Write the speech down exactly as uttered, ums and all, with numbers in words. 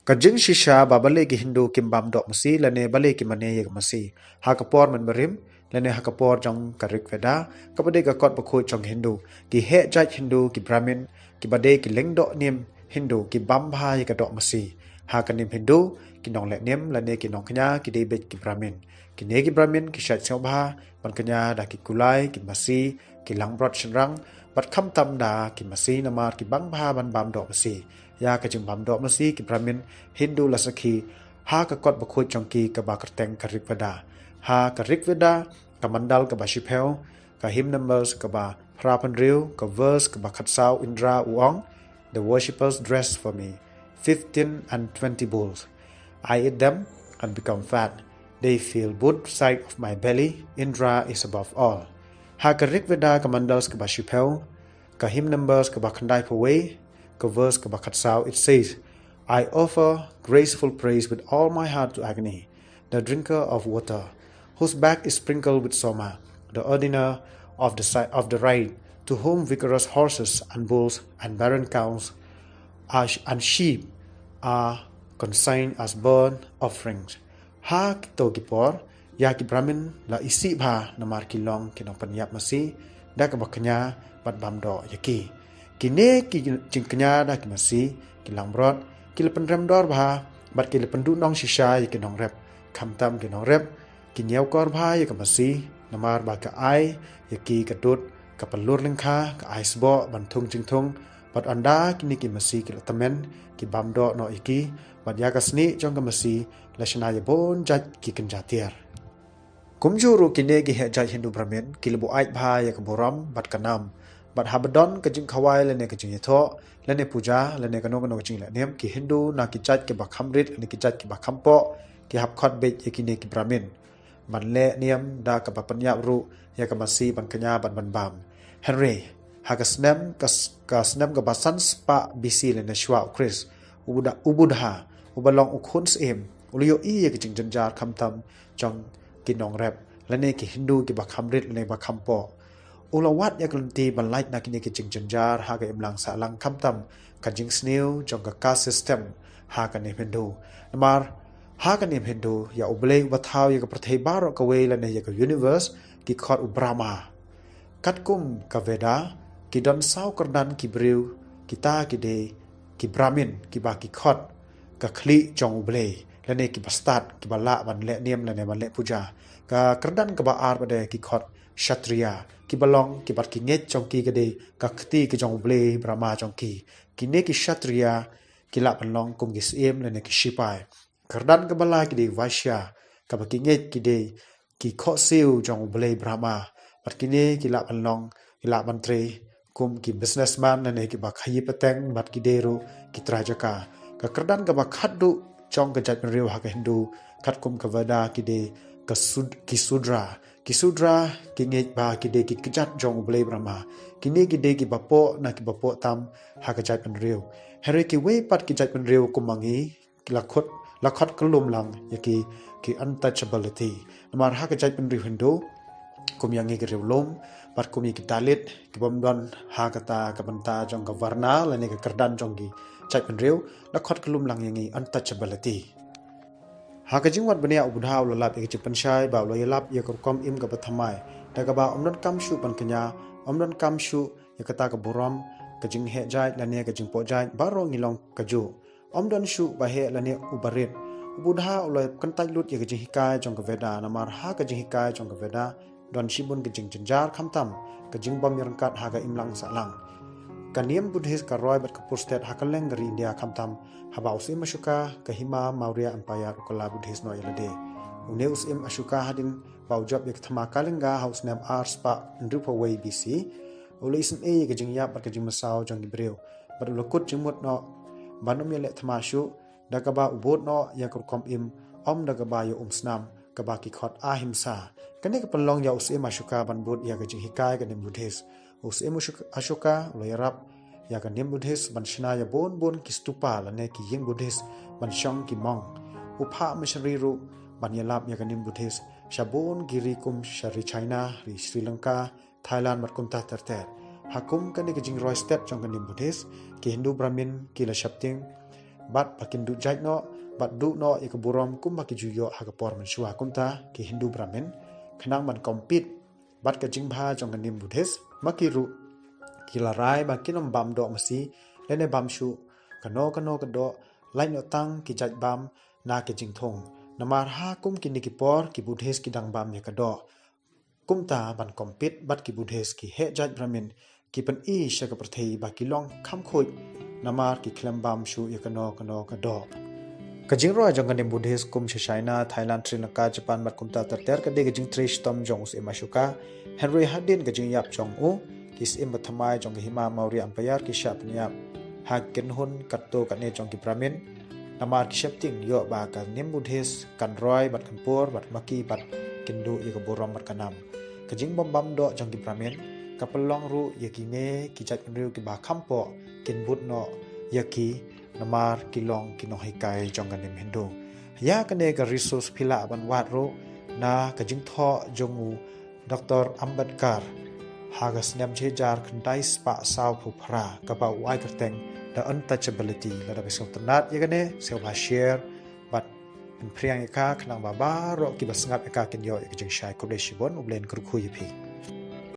Ka jingshisha ba balei ki Hindu kim bam doh masi lane balei ki mane ïa ka masi. Ha ka por mynbarim lane ha ka por jong ka Rig Veda, kaba dei ka kot bakhuid jong Hindu, ki heh jait Hindu, ki Brahmin, kiba dei ki lyngdoh niam Hindu, ki bam bha ïa ka doh masi. Ha ka niam Hindu, ki nongleh niam lane ki nongkñia ki dei beit ki Brahmin. Kine ki Brahmin ki shait sngewbha ban kñia da ki kulai, ki masi, ki langbrot shynrang, bad khamtam da ki masi namar ki bang bha ban bam doh masi. Ïa ka jingbam doh masi ki Brahmin Hindu la sakhi ha ka kot bakhuid jong ki kaba kyrteng ka Rig Veda. Ha ka Rig Veda, ka mandal kaba shiphew, ka hymn numbers kaba phra phew hynriew, ka verse kaba khatsaw, Indra u ong, "The worshippers dress for me, fifteen and twenty bulls. I eat them and become fat. They feel both side of my belly. Indra is above all." Ha ka Rig Veda, ka mandals kaba shiphew, ka hymn numbers kaba khyndai phew wei, ka verse kaba khatsaw, it says, "I offer graceful praise with all my heart to Agni, the drinker of water, whose back is sprinkled with soma, the ordiner of the si-, of the rite, to whom vigorous horses and bulls and barren cows are sh-, and sheep are consigned as burnt offerings." Ha kito ki por, ïa ki Brahmin la isih bha namar ki long ki nongpynïap masi, da kaba kñia bad bam doh ïa ki. Kine ki jingkñia da ki masi, ki langbrot, ki la pynrem dor bha, bad ki la pynduhnong shisha ïa ki nongrep. Khamtam ki nongrep ki ñiewkor bha ïa ka masi, namar ba ka ai ïa ki ka dud, ka pynlur lyngkha, ka ai sboh ban thung jingthung, bad ynda kine ki masi ki la tymmen, ki bam doh noh ïa ki, bad ïa ka snieh jong ka masi la shna ïa bun jait ki kynja tiar. Kumjuh ruh kine ki heh jait Hindu Brahmin ki la buaid bha ïa ka burom bad ka nam. Bad haba don ka jingkhawai lane ka jingïathoh lane puja lane kano kano ka jingleh niam, ki Hindu na ki jait kiba kham rit lane ki jait kiba kham poh, ki hap khot beit ïa kine ki Brahmin ban leh niam da kaba pynïap ruh ïa ka masi ban kñia bad ban bam. Hynrei ha ka snem, ka s-, ka snem kaba san spah B C lane shwa u Khrist, u Buddha, u Buddha, uba long u khun syiem, u la ïohi ïa ka jingjynjar khamtam jong ki nongrep lane ki Hindu kiba kham rit lane ba kham poh. U la wad ïa ka lynti ban lait na kine ki jingjynjar ha ka imlang sahlang, khamtam ka jingsniew jong ka caste system ha ka niam Hindu. Namar ha ka niam Hindu, ïa U Blei uba thaw ïa ka pyrthei baroh kawei lane ïa ka universe ki khot u Brahma. Katkum ka Veda, ki don saw kyrdan ki briew, kita ki dei ki Brahmin, kiba ki khot ka khlieh jong U Blei lane kiba stad, kiba lah ban leh niam lane ban leh puja. Ka kyrdan kaba ar pat de ki khot Kshatriya, kiba long, kiba ki ngeit jong ki ka dei ka kti ka jong U Blei Brahma jong ki. Kine ki Kshatriya ki lah ban long kum ki syiem lane ki shipai. Kyrdan kaba lai ki dei Vaishya, kaba ki ngeit ki dei ki khohsiew jong U Blei Brahma. Bad kine ki lah ban long, ki lah ban trei kum ki businessman lane kiba khaïi pateng, bad ki dei ruh ki trai jaka. Ka kyrdan kaba khatduh jong ka jaitbynriew ha ka Hindu, katkum ka Veda, ki dei ka sud-, ki Sudra. Ki Sudra ki ngeit ba ki dei ki kjat jong U Blei Brahma. Kine ki dei kiba poh na kiba poh tam ha ka jaitbynriew. Hynrei kiwei pat ki jaitbynriew kum ma ngi, ki la khot, la khot kyllum lang ïa ki, ki untouchability. Namar ha ka jaitbynriew Hindu, kum ïa ngi ki riewlum, bad kum ïa ki Dalit, ki bym don ha kata ka bynta jong ka varna lane ka kyrdan jong ki jaitbynriew, la khot kyllum lang ïa ngi untouchability. Ha ka jingwad bniah, u Buddha u la lap ïa ka jingpynshai ba u la ïalap ïa ka rukom im kaba thymmai, da kaba ym donkam shuh ban kñia, ym donkam shuh ïa kata ka burom, ka jingheh jait lane ka jingpoh jait, baroh ngi long kajuh. Ym don shuh ba heh lane uba rit. U Buddha u la kyntait lut ïa ka jinghikai jong ka Veda, namar ha ka jinghikai jong ka Veda don shibun ka jingjynjar, khamtam ka jingbym ïaryngkat ha ka imlang sahlang. Ka niam Buddhist ka roi bad ka purstet ha kylleng ka ri India, khamtam haba u Syiem Ashoka, ka hima Maurya Empire u kylla Buddhist noh ïa lade. Une u Syiem Ashoka, hadien ba u jop ïa ka thma Kalinga ha u snem ar spah hynriew phew wei B C, u la isynei ïa ka jingïap bad ka jingmynsaw jong ki briew, bad u la kut jingmut noh ban ym ïaleh thma shuh, da kaba u bud noh ïa ka rukom im, ym da kaba ïa umsnam, kaba ki khot ahimsa. Kane ka pynlong ïa u Syiem Ashoka ban bud ïa ka jinghikai ka niam Buddhist. U Syiem Ashoka, Ashoka u la ïarap ïa ka niam Buddhist ban shna ïa bun bun ki stupa lane ki ïing Buddhist ban shong ki monk. U phah missionary ruh ban ïalap ïa ka niam Buddhist sha bun ki ri kum sha ri China, ri Sri Lanka, Thailand bad kumta ter ter. Ha kum kane ka jingroi stet jong ka niam Buddhist, ki Hindu Brahmin ki la sheptieng bad ba kin duh jait noh bad duh noh ïa ka burom kumba ki ju ïoh ha ka por mynshuwa. Kumta ki Hindu Brahmin, khnang ban compete bad ka jingbha jong ka niam Buddhist, ma ki ruh ki la rai ba kin ym bam doh masi lane bam shuh kano kano ka doh, lait noh tang ki jait bam na ka jingthung. Namar ha kum kine ki por ki Buddhist ki dang bam ïa ka doh. Kumta ban compete bad ki Buddhist, ki heh jait Brahmin ki pyni sha ka pyrthei ba ki long kham khuid namar ki khlem bam shuh ïa kano kano ka doh. Ka jingroi jong ka niam Buddhist kum sha China, Thailand, Sri Lanka, Japan bad kumta ter ter ka dei ka jingtrei shitom jong u Syiem Ashoka. Hynrei hadien ka jingïap jong u, ki syiem ba thymmai jong ka Hima Maurya Empire ki shah pynïap ha ki kynhun katto katne jong ki Brahmin. Namar ki sheptieng ïoh ba ka niam Buddhist kan roi bad kan pur bad ma ki bad kin duh ïa ka burom bad ka nam. Ka jingbam bam doh jong ki Brahmin ka pynlong ruh ïa kine ki jait bynriew kiba kham poh kin bud noh ïa ki namar ki long ki nonghikai jong ka niam Hindu. Ïa kane ka resource phi lah ban wad ruh na ka jingthoh jong u Doctor Ambedkar ha ka snem shi hajar khyndai spah saw phew phra kaba u ai kyrteng The Untouchability. Lada phi sngewtynnat ïa kane, sngewbha share bad pynphriang ïa ka khnang ba baroh kiba sngap ïa ka kin ïoh ïa ka jingshai. Khublei shibun, U Blei un kyrkhu ïa phi.